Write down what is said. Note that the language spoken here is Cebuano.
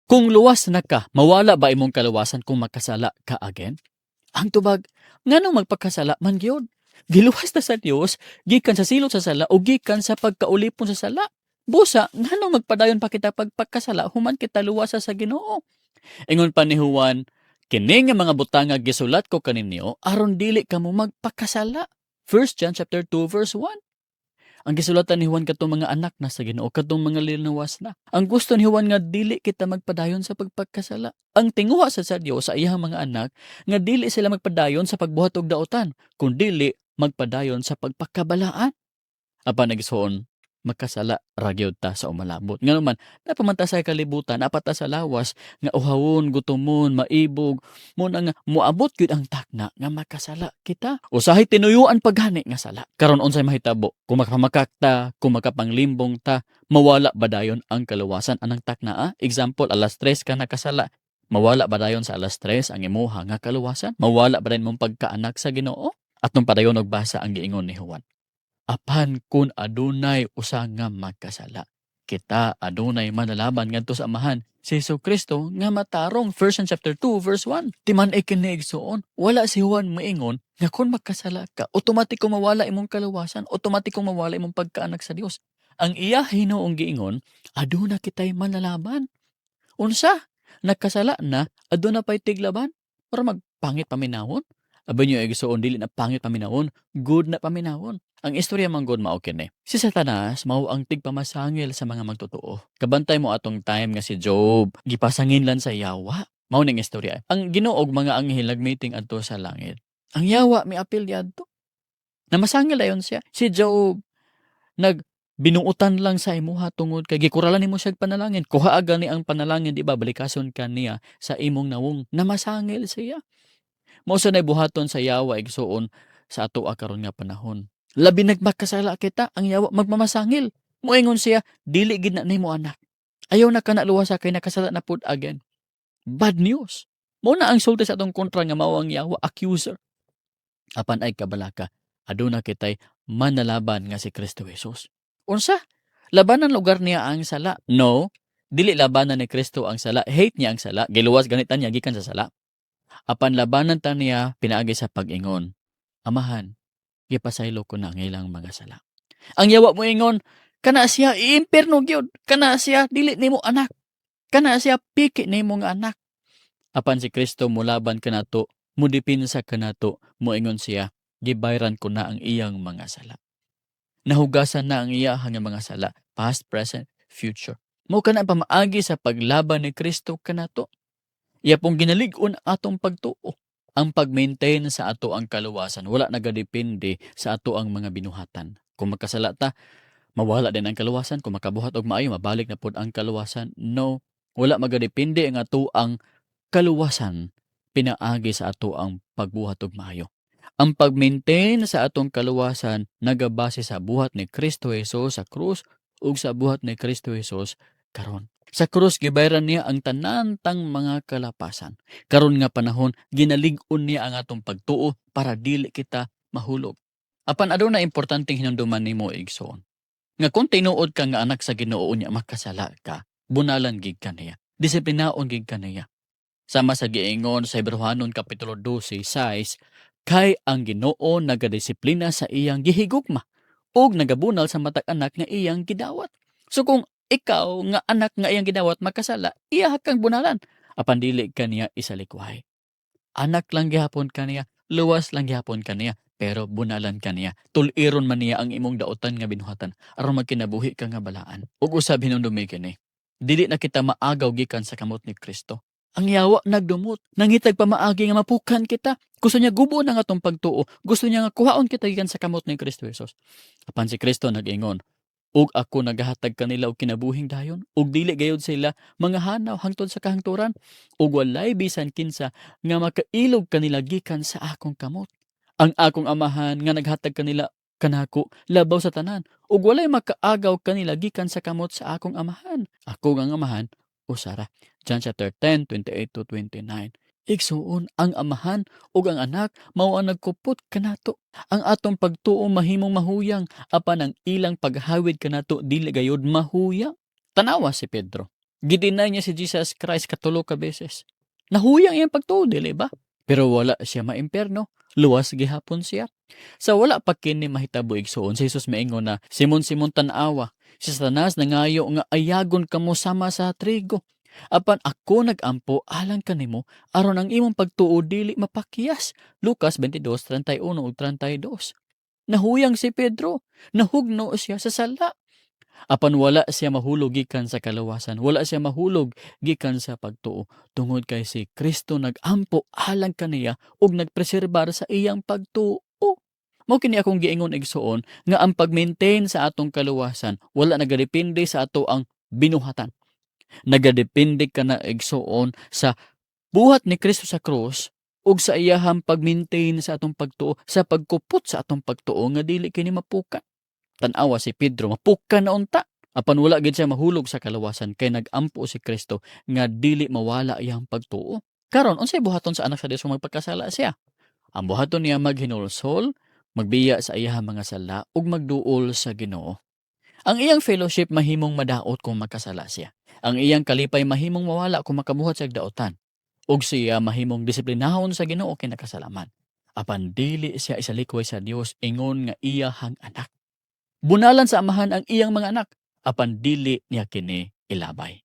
Kung luwas na ka, mawala ba imong kaluwasan kung makasala ka again? Ang tubag, nganong magpakasala man gyud? Giluwas ta sa Dios gikan sa silot sa sala o gikan sa pagkaulipon sa sala. Busa, nganong magpadayon pa kita pagpakasala human kita luwasa sa Ginoo? Ingon pa ni Juan, "Kini nga mga butanga gisulat ko kaninyo aron dili kamo magpakasala." 1 John chapter 2 verse 1. Ang gisulatan ni Juan katong mga anak na sa Ginoo, katong mga linuwas na. Ang gusto ni Juan nga dili kita magpadayon sa pagpagkasala. Ang tinguha sa Dios sa iyang mga anak nga dili sila magpadayon sa pagbuhat og daotan, kun dili magpadayon sa pagpakabalaan. Apan, igsoon, makasala ra gyud ta sa umalabot. Ngano man, naa pa man ta sa kalibutan, naa pa ta sa lawas nga uhawon, gutomon, maibog, mao na nga moabot gyud ang takna nga makasala kita. Usahay tinuyuan pa gani nga sala. Karon, unsay mahitabo? Kung makapamakak ta, kung makapanglimbong ta, mawala ba dayon ang kaluwasan anang takna? Ah? Example, alas 3 ka nakasala. Mawala ba dayon sa alas 3 ang imuha nga kaluwasan? Mawala ba dayon imong pagkaanak sa Ginoo? Atong padayon og basa ang giingon ni Juan. "Apan kung adunay usa nga magkasala, kita adunay manlalaban ngadto sa Amahan, si Hesus Kristo nga matarong." 1 John chapter 2 verse 1. Timan-i kini, igsoon. Wala si Juan moingon nga kung magkasala ka, otomatiko mawala imong kaluwasan, otomatikong mawala imong pagkaanak sa Dios. Ang iya hinuong giingon, aduna kitay manlalaban. Unsa? Nagkasala na, aduna pay tiglaban? Para magpangit paminawon? Abi niyo, igsoon, dili na pangit paminawon, good na paminawon. Ang istorya man gud mao kini. Si Satanas mao ang tigpamasangil sa mga magtotoo. Kabantay mo atong time nga si Job gipasanginlan sa yawa. Mao ning istorya. Ang Ginoo ug mga anghel nag-meeting adto sa langit. Ang yawa miapil diadto. Namasangil dayon siya. Si Job nag binuutan lang sa imuha tungod kay gikuralan nimo siya panalangin. Kuha gani ang panalangin, di ba? Balikason ka niya sa imong nawong. Namasangil siya. Mao sa buhaton sa yawa, igsuon, sa ato karon nga panahon. Labi nagmakasala kita, ang yawa magmamasangil. Moingon siya, "Dili gid na nimo anak. Ayaw na ka na luwasa kay nakasala na pud again." Bad news. Mao na ang sulti sa atong kontra nga mao ang yawa, accuser. Apan ay kabalaka, aduna kitay manlalaban nga si Kristo Jesus. Unsa? Labanan lugar niya ang sala? No. Dili labanan ni Kristo ang sala. Hate niya ang sala. Giluwas ganit niya gikan sa sala. Apan labanan ta niya pinaagi sa pag-ingon, "Amahan, gipasaylo ko na ang ilang mga sala." Ang yawa moingon, "Kana siya iimpierno gyud. Kana siya dili nimo anak. Kana siya piki nimo nga anak." Apan si Kristo mulaban kanato, mudipinsa kanato, moingon siya, "Gibayran ko na ang iyang mga sala. Nahugasan na ang iya nga mga sala, past, present, future." Mao kana ang pamaagi sa paglaban ni Kristo kanato. Iya pong ginalig-on ang atong pagtuo. Ang pag-maintain sa ato ang kaluwasan wala nagadepende sa ato ang mga binuhatan. Kung magkasala ta, mawala din ang kaluwasan. Kung makabuhat og maayo, mabalik na pod ang kaluwasan. No, wala magadepende ang ato ang kaluwasan pinaagi sa ato ang pagbuhat og maayo. Ang pag-maintain sa atong kaluwasan nagabase sa buhat ni Kristo Jesus sa krus ug sa buhat ni Kristo Jesus karon. Sa krus gibayran niya ang tanan tang mga kalapasan. Karon nga panahon, ginalig-on niya ang atong pagtuo para dili kita mahulog. Apan aduna importanteng hinumduman nimo, igsoon. Nga kung tinuod ka nga anak sa Ginoo nya makasala ka, bunalan gid ka niya. Disiplinaon gid ka niya. Sama sa giingon sa Hebreohanon kapitulo 12:6, "Kay ang Ginoo nagadisiplina sa iyang gihigugma ug nagabunal sa matag anak nga iyang gidawat." So kung ikaw nga anak nga iyang gidawat makasala, iya kang bunalan. Apan dili ka niya isalikway. Anak lang gihapon ka niya, luwas lang gihapon ka niya, pero bunalan ka niya. Tul-iron man niya ang imong daotan nga binuhatan aron magkinabuhi ka nga balaan. Ug usab hinumdumi kini. Dili na kita maagaw gikan sa kamot ni Kristo. Ang yawa nagdumot, nangitag pamaagi nga mapukan kita. Gusto niya gubo ang atong pagtuo. Gusto niya nga kuhaon kita gikan sa kamot ni Kristo Jesus. Apan si Kristo nag-ingon, "Ug ako nagahatag kanila og kinabuhing dayon, ug dili gayud sila mga hanaw hangtod sa kahangturan, ug walay bisan kinsa nga makailog kanila gikan sa akong kamot. Ang akong Amahan nga naghatag kanila kanako labaw sa tanan, ug walay makaagaw kanila gikan sa kamot sa akong Amahan. Ako ug ang Amahan usa ra." John chapter 10, 28 to 29. Igsuon, ang Amahan ug ang Anak mao ang nagkupot kanato. Ang atong pagtuo mahimong mahuyang, apan ang ilang paghawid kanato dili gayud mahuyang. Tanawa si Pedro. Gi-deny niya si Jesus Christ katulo ka beses. Nahuyang iyang pagtuo, dili ba? Pero wala siya maimpierno. Luwas gihapon siya. Sa wala pa kini mahitabo, igsuon, si Jesus miingon na, "Simon, Simon, tan-awa, si Satanas nangayo nga ayagon kamo sama sa trigo. Apan ako nag-ampo alang kanimo aron ang imong pagtuo dili mapakyas." Lucas 22:31 ug 32. Nahuyang si Pedro, nahugno siya sa sala. Apan wala siya mahulog gikan sa kaluwasan, wala siya mahulog gikan sa pagtuo tungod kay si Kristo nag-ampo alang kaniya ug nagpreserbar sa iyang pagtuo. Mao kini akong giingon, igsuon, nga ang pag-maintain sa atong kaluwasan wala nagadepende sa atoang binuhatan. Nagadepende kana, igsuon, sa buhat ni Kristo sa krus ug sa iyahang pag-maintain sa atong pagtuo, sa pagkupot sa atong pagtuo nga dili kini mapuka. Tan-awa si Pedro, mapuka na unta. Apan wala gid siya mahulog sa kaluwasan kay nag-ampo si Kristo nga dili mawala iyang pagtuo. Karon, unsay buhaton sa anak sa Dios kung magpakasala siya? Ang buhaton niya, maghinulsol, magbiya sa iyang mga sala ug magduol sa Ginoo. Ang iyang fellowship mahimong madaot kung magkasala siya. Ang iyang kalipay mahimong mawala kung makabuhat siya og daotan. Ug siya mahimong disiplinahon sa Ginoo kay nakasala man. Apan dili siya isalikway sa Dios ingon nga iyahang anak. Bunalan sa Amahan ang iyang mga anak, apan dili niya kini ilabay.